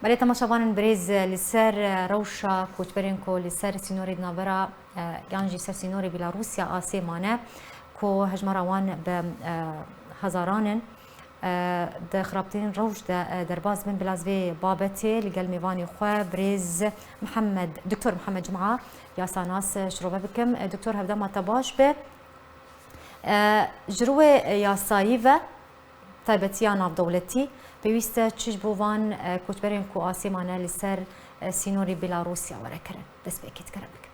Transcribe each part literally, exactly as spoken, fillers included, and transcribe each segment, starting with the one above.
Belê temaşevanên birêz, li ser rewşa koçberên ku li ser sînorê di navbera, e, yan jî ser sînorê Bîlarûsya asê mane, ku hejmara wan bi, e, hezaran in, e, di xirabtirîn rewş de, e, derbas bin. Bila ez vê babetê li gel mêvanê xwe birêz Mihemed, Doktor Mihemed Cuma, yasanas, e, şirove bikim. E, Doktor, hevdema te baş be. E, ji rûyê, e, yasayî ve, taybetiya navdewletî, pêwîst e çi ji bo van, e, koçberên ku asê mane li ser, e, sînorê Bîlarûsya were kirin? Destpêkê dikare bikin.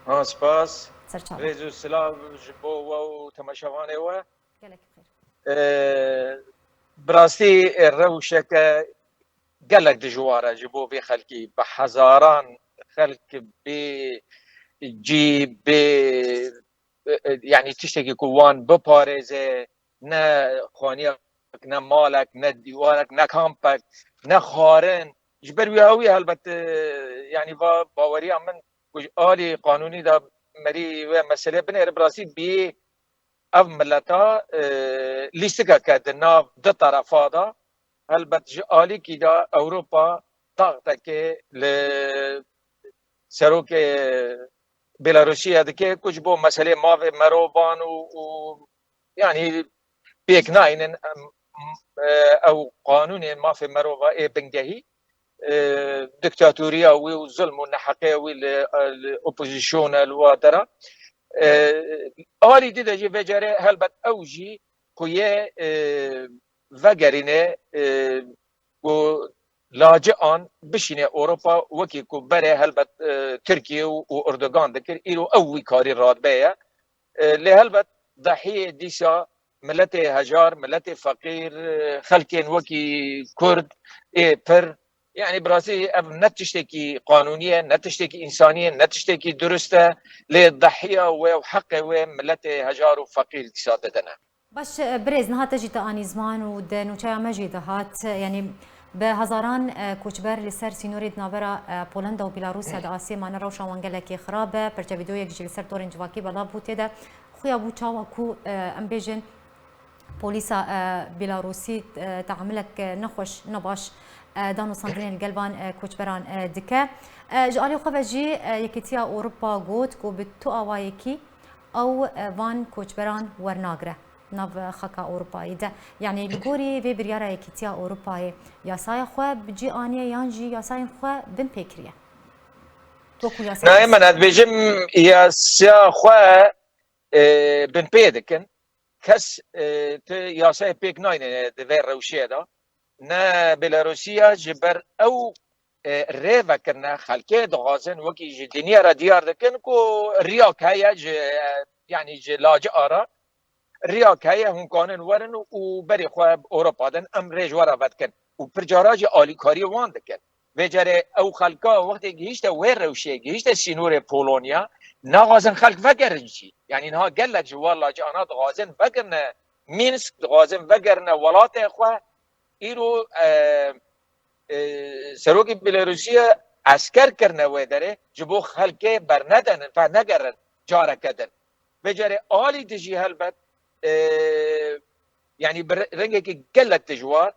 Ha, spas. Serçavan. Rêz û silav ji bo we û temaşevanê we. Gelek xêr. E, bi rastî, e, rewşeke gelek dijwar e ji bo vê xelkî. Bi hezaran xelk bê cî, bê, e, e, yanî tiştekî ku wan biparêze, ne xaniyek, ne malek, ne dîwarek, ne kampek, ne xwarin. Ji ber wî hewî helbet, e, yanî va baweriya min ku ji alî qanûnî de merî wê meselê binêre, bi rastî bî ev mileta, e, lîstikeke di nav du terefa de, helbet ji alîkî de Ewropa taxtekê li serokê Bêlarûsiyê dike ku ji bo meselê mafê merovan û, û, yanî pêk nayînin, em, e, ew qanûnê mafê merova ê bingehî, e, diktatoriya wî û zulm û neheqiya wî li, li opozîsyona li wa dera. E, alî dide jî vê carê helbet ew jî ku yê, e, vegerîne, e, ku lacian bişîne Ewropa, wekî ku berê helbet, e, Tirkiye û, û Erdogan dikir, îro ew wî karî radibe ye. E, lê helbet dehiyê dîsa miletê hejar, miletê feqîr, e, xelkên wekî Kurd ê pir, yanî bi rastî ev ne tiştekî qanûnî ye, ne tiştekî însanî ye, ne tiştekî durust e, lê dehiya wê û heqê wê miletê hejar û feqîr dîsa didine. Baş, e, birêz, niha te jî te anî ziman û di nûçeya me jî dihat, e, yanî bi hezaran, e, koçber li ser sînorê di navbera, e, Polenda û Bîlarûsya di asê mane, rewşa wan gelekî xirab e. Perçe vîdeoyek jî li ser torên civakî belav bû, tê de xuya bû çawa ku, e, em bêjin polîsa, e, Bîlarûsî, e, teamilek, e, nexweş, nebaş, e, danûstandinê li gel van, e, koçberan, e, dike. E, ji alî xwe ve jî, e, Yekîtiya Ewropa got ku bi tu awayekî ew, e, van koçberan wernagire nav xaka Ewropayê de. Yanî li gorî vê biryara Yekîtiya Ewropayê yasaya xwe bi cî aniye yan jî yasayên xwe binpê kiriye? Wekû yasaya Nayê min, ez dibêjim yasaya xwe, e, binpê dikin. Kes, e, tu yasayê pêk nayne di vê rewşê de. Ne Bêlarûsiya ji ber ew, e, rê vekirine, xelkê dixwazin, wekî ji dinya re diyar dikin ku riyak heye ji, e, yanî ji laciya re riyak heye, hûn kanin werin û berê xwe bi Ewropa din, em rê ji we re vedikin. Û pir cara jî alîkariyê wan dikin. Vê carê ew xelka wextê gihîşte wê rewşê, gihîşte sînorê Polonya, naxwazin xelk vegerin jî. Yanî niha gelek ji wan laciana dixwazin vegerine Mînsk, dixwazin vegerine welatê xwe. Îro, e, e, serokê Bêlarûsiyê esker kirine wê derê, ji bo xelkê bernedin, venegerin careke din. Vê carê alî dijî helbet, e, yanî bi re-, rengekî gelek dijwar,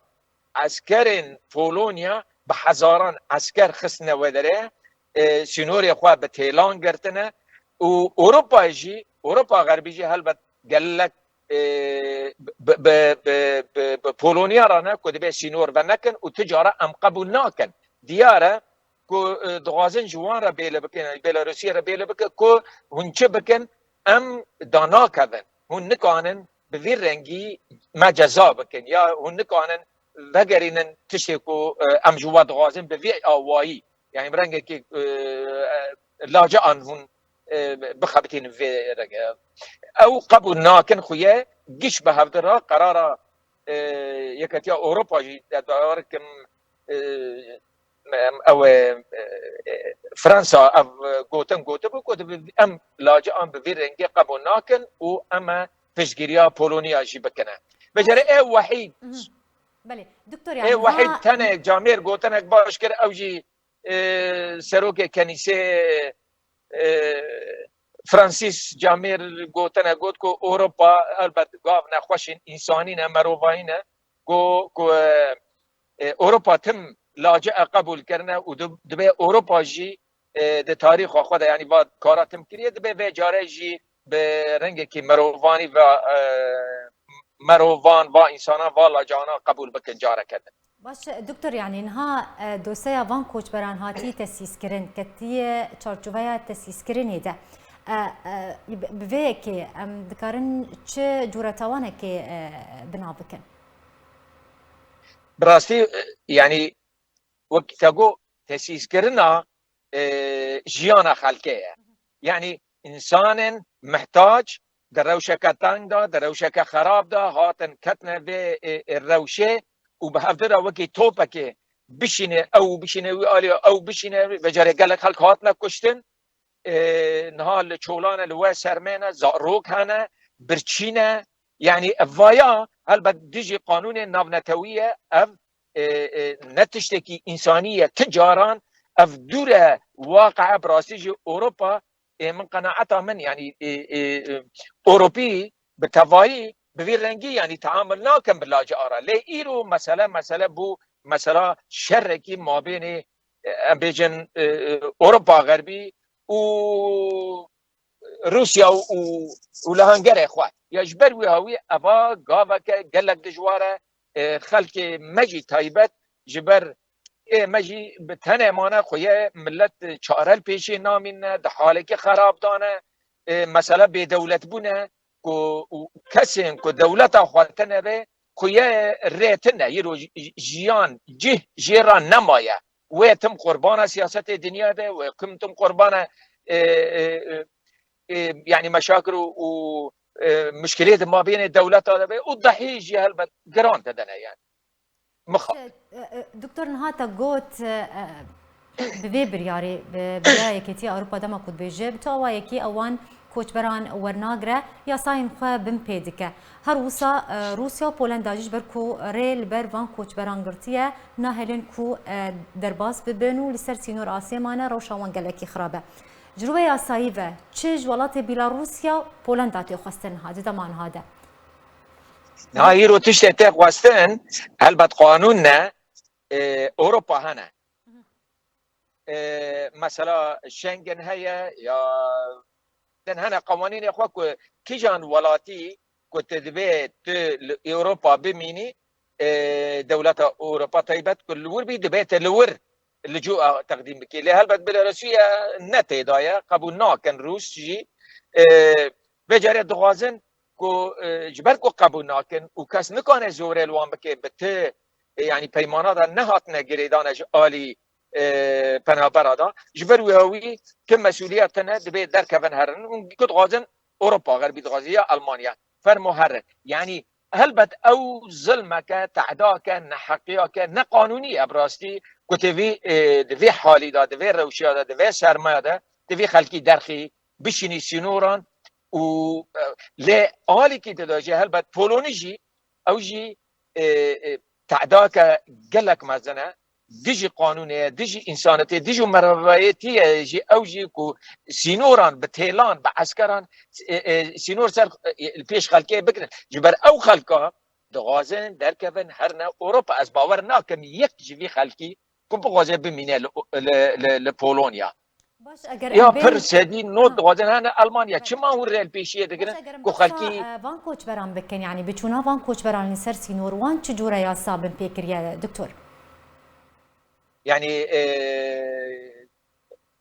eskerên Polonya bi hezaran esker xistine wê derê, e, sînorê xwe bi têlan girtine û Ewropa jî, Ewropa Xerbî jî helbet gelek, e, bi, bi, bi, bi, bi Polonya re ne ku dibê sînor venekin û tu cara em qebûl nakin. Diyar e ku, e, dixwazin ji wan re bêle bikin, Bêlarûsiyê re bêle bikin ku hûn çi bikin, em danakevin. Hûn nikanin bi vî rengî me ceza bikin ya hûn nikanin vegerînin tiştê ku, e, em ji we dixwazin bi vî awayî. Yanî bi rengekî, e, e, lacian hûn, e, bixebitînin vê rengê. Ew qebûl nakin xuye, giş bi hevdira qerara, e, Yeketiya Ewropa jî, ez bawer dikim, e, em, ew e, e, Fransa ev gotin gotibû ku dibi-, em lacian bi vî rengê qebûl nakin û em e piştgiriya Polonya jî bikine. Vê carê ê wehîd, Mhm. Belê, doktor, ê yanî wehîd ha tenê camêr gotinek baş kir, ew jî, e, serokê kenîsê, e, Francis camêr gotine, got ku Ewropa helbet gav nexweşîn, însanî ne, merovayî ne, ku, ku, e, e, Ewropa tim laci'e qebûl kirine û di-, dibe Ewropa jî, e, di tarîxa xwe de, yanî va kara tim kiriye, dibe vê care jî bi rengekî merovanî ve, e, merovan, va însanan, va laci'anan qebûl bikin careke din. Baş e, doktor, yanî niha, e, dosyeya van koçberan hatî tesîskirin, ketiye çarçoveya tesîskirinê de. E, e, bi, bi vê yekê em dikarin çi cûre tawanekê, e, binav bikin? Bi rastî, e, yanî wek te got, tesîskirina, e, jiyana xelkê ye. Yanî însanên mihtac di rewşeke teng de, di rewşeke xerab de hatin ketine vê, e, e, rewşê û bi hevdira wekî topekê bişîne ew û bişîne wî alî, ew bişîne, vecarê gelek xelk hatine kuştin. E, niha li çolane, li we sermê ne, zarok hene, birçî ne. Yanî ev vaya helbet dijî qanûnên navnetewî ye. Ev, e, e, ne tiştekî însanî ye. Ti caran ev dûr e waqia bi rastî jî Ewropa, e, min qenaeta min, yanî, e, e, e, Ewropî bi tevayî bi vî rengî, yanî, teamul nakin bi laci'a re. Lê îro mesele, mesele bû, mesela şerekî mabênê, e, em bêjin, e, e, Ewropa Xerbî û Rûsya û, û, û li hangerê xwe. Ya ji ber wî hawî eva gaveke gelek dijwar e, e, xelkê me jî taybet ji ber ê me jî bi tenê mane, xuye millet çare li pêşê namîne, di halekî xerab dane, e, mesela bêdewletbûn e, ku û kesên ku dewleta xwe tine be, xuye rê tine, îro ji-, jiyan cih jê re nemaye. Wê tim qurbana siyasetê dinya be, wê kim tim qurbana, e, e, e, e, yanî meşakil û, û, e, muşkilê di mabênê dewleta de be û dehî jî helbet giran didine yani. Mixa. E, e, Doktor, niha te got, e, e, bi vê biryarê, bi biryara Yekêtiya Ewropa dema ku dibêje, bi tu awayekî ewan koçberan wernagire, yasayên xwe bin pê dike. Her wisa, e, Rûsya û Polenda jî ji ber ku rê li ber van koçberan girtiye, nahêlin ku, e, derbas bibin û li ser sînor asê mane, rewşa wan gelekî xirab e. Ji rûvê yasayî ve çi ji welatê Bîlarûsya, Polenda tê xwestin niha, di dema niha de? Niha îro tiştê tê xwestin, helbet qanûn ne, e, Ewropa hene. E, mesela Schengen heye ya din hene qewanînê xwe ku kîjan welatî ku tu divê tu li Ewropa bimînî, e, dewleta Ewropa taybet ku li wir bî, divê tu li wir licûa teqdîm bikî. Lê helbet Bîlarûsiya ne tê de ye, qebûl nakin Rûs jî. E, vê carê dixwazin ku, e, ji ber ku qebûl nakin û kes nikane zorê li wan bike, bi ti, e, yanî peymana de nehatine girêdane ji alî, e, penabera de. Ji ber wî hawî ti mesûliyet tine, divê derkevin herin. Hûn ku dixwazin Ewropa Xerbî dixwaze ya Almanya. Fermo herin. Yanî helbet ew zilmeke, tehdake, neheqiyake, neqanûnî ye bi rastî ku tê vî, e, di vê halî de, di vê rewşiya de, di vê sermaya de, tê vî xelkî derxî, bişînî sînoran û, e, lê alîkî dide jî helbet Polonî jî, ew jî, e, e, tehdake gelek mezin e. Dijî qanûnê ye, dijî însanetê, dijî merevayetî ye jî ew jî ku sînoran bi têlan, bi eskeran, e, e, sînor ser, e, li pêş xelkê bigirin. Ji ber ew xelka dixwazin derkevin herine Ewropa. Ez bawer nakim yek ji vî xelkî ku bixwaze bimîne li, li, li, li Polonya. Baş, eger Ya em bên pir sedî nod dixwazin hene Almanya. Çima hûn rê li pêşiyê digirin Baş, eger em ku behsa, xelkî e, van koçberan bikin, yanî biçûna van koçberan li ser sînor, wan çi cûre yasa bin pê kiriye, doktor? Yanî, e,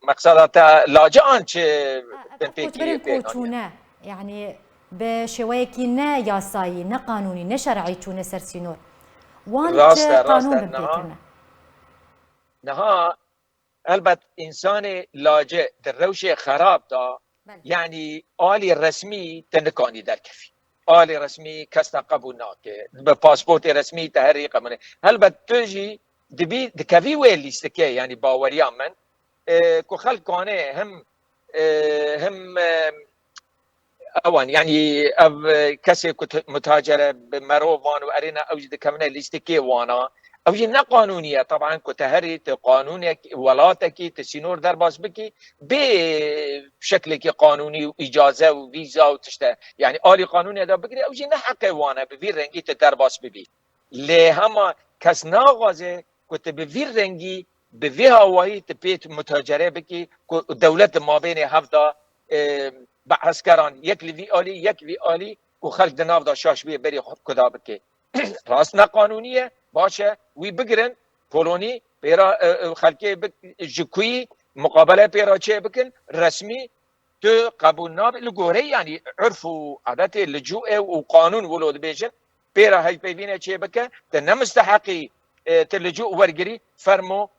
meqseda te laci'an çi E, e, bin pê koçberên kiriye pê koçûne, yanî bi şêweyekî ne yasayî, ne qanûnî, ne şer'î çûne ser sînor. Wan Rast çi e, rast qanûn e. bin pê Niha, kirine? niha Helbet însanê lace di rewşê xerab de, Belê. yanî alî resmî te nikanî derkevî. Alî resmî kes te qebûl nake. Bi pasportê resmî te herî qebûl nake. Helbet tu jî dibî, dikevî wê lîstikê, yanî baweriya min, e, ku xelk kanê him, e, him, e, ewan, yanî ev, e, kesê ku te-, mutacere bi merovan û erêna ew jî dikevine lîstikê wana. Ew jî ne qanûnî ye. Teban ku te herî, tu qanûnek, welatekî, tu sînor derbas bikî, bê şeklekî qanûnî û îcaze û vîza û tişte. Yanî alî qanûnê de bigirî, ew jî ne heqê wan e, bi vî rengî tu derbas bibî. Lê hema kes naxwaze ku tu bi vî rengî, bi vî hawayî tu pê tu mutacere bikî, ku dewlet di mabênê hev de, e, bi eskeran yek li vî alî, yek vî alî, ku xelk di nav de şaş bê berî xwe kuda bike. Rast ne qanûnî ye, baş e, wî bigirin, kolonî pêra, e, e, xelkê bi-, ji kuyî muqabele pêra çê bikin, resmî tu qebûl nabe, li goreyê, yanî, urf û adetê licûê û qanûn wilo dibêjin, pêra hevpeyvînê çê bike, tu ne misteheqî, e, tu licû wergirî, fermo,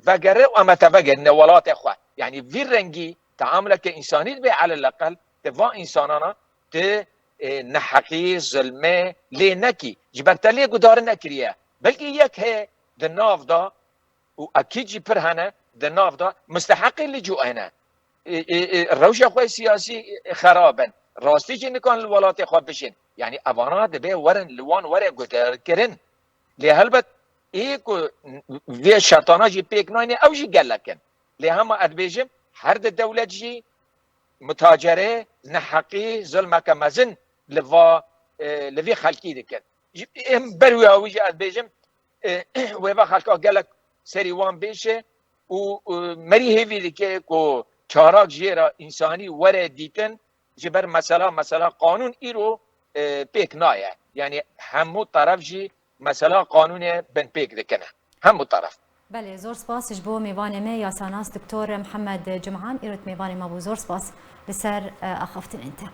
vegere û em ê te vegerîne welatê xwe. Yanî vî rengî teamuleke însanî dibe, eleleqel tu va însanana tu, e, neheqî, zilmê lê nekî. Ji ber te lê guhdar nekiriye. Belkî yek heye di nav de û ekîd jî pir hene di nav de misteheqê licû hene. E, e, e, rewşa xwe siyasî, e, xerab in. Rastî jî nikan li welatê xwe bijîn. Yanî evana dibe werin li wan were guhdarkirin. Lê helbet ê ku vê şertana jî pêk nayne, ew jî gelek in. Lê hema ez dibêjim, her di dewlet jî mutacere, neheqî, zilmeke mezin li va, e, li vê xelkî dikin. Ji, em ber wî hawî jî ez dibêjim, e, wê va xelka gelek serî wan bêşe û, e, merî hêvî dike ku çarak jê re însanî were dîtin, ji ber mesela, mesela qanûn îro, e, pêk naye. Yanî hemû teref jî mesela qanûnê binpêk dikine. Hemû teref. Belê, zor spas ji bo mêvanê me, yasanas Doktor Mihemed Cumhan, îro mêvanê me bû. Zor spas li ser, e, axaftinên te.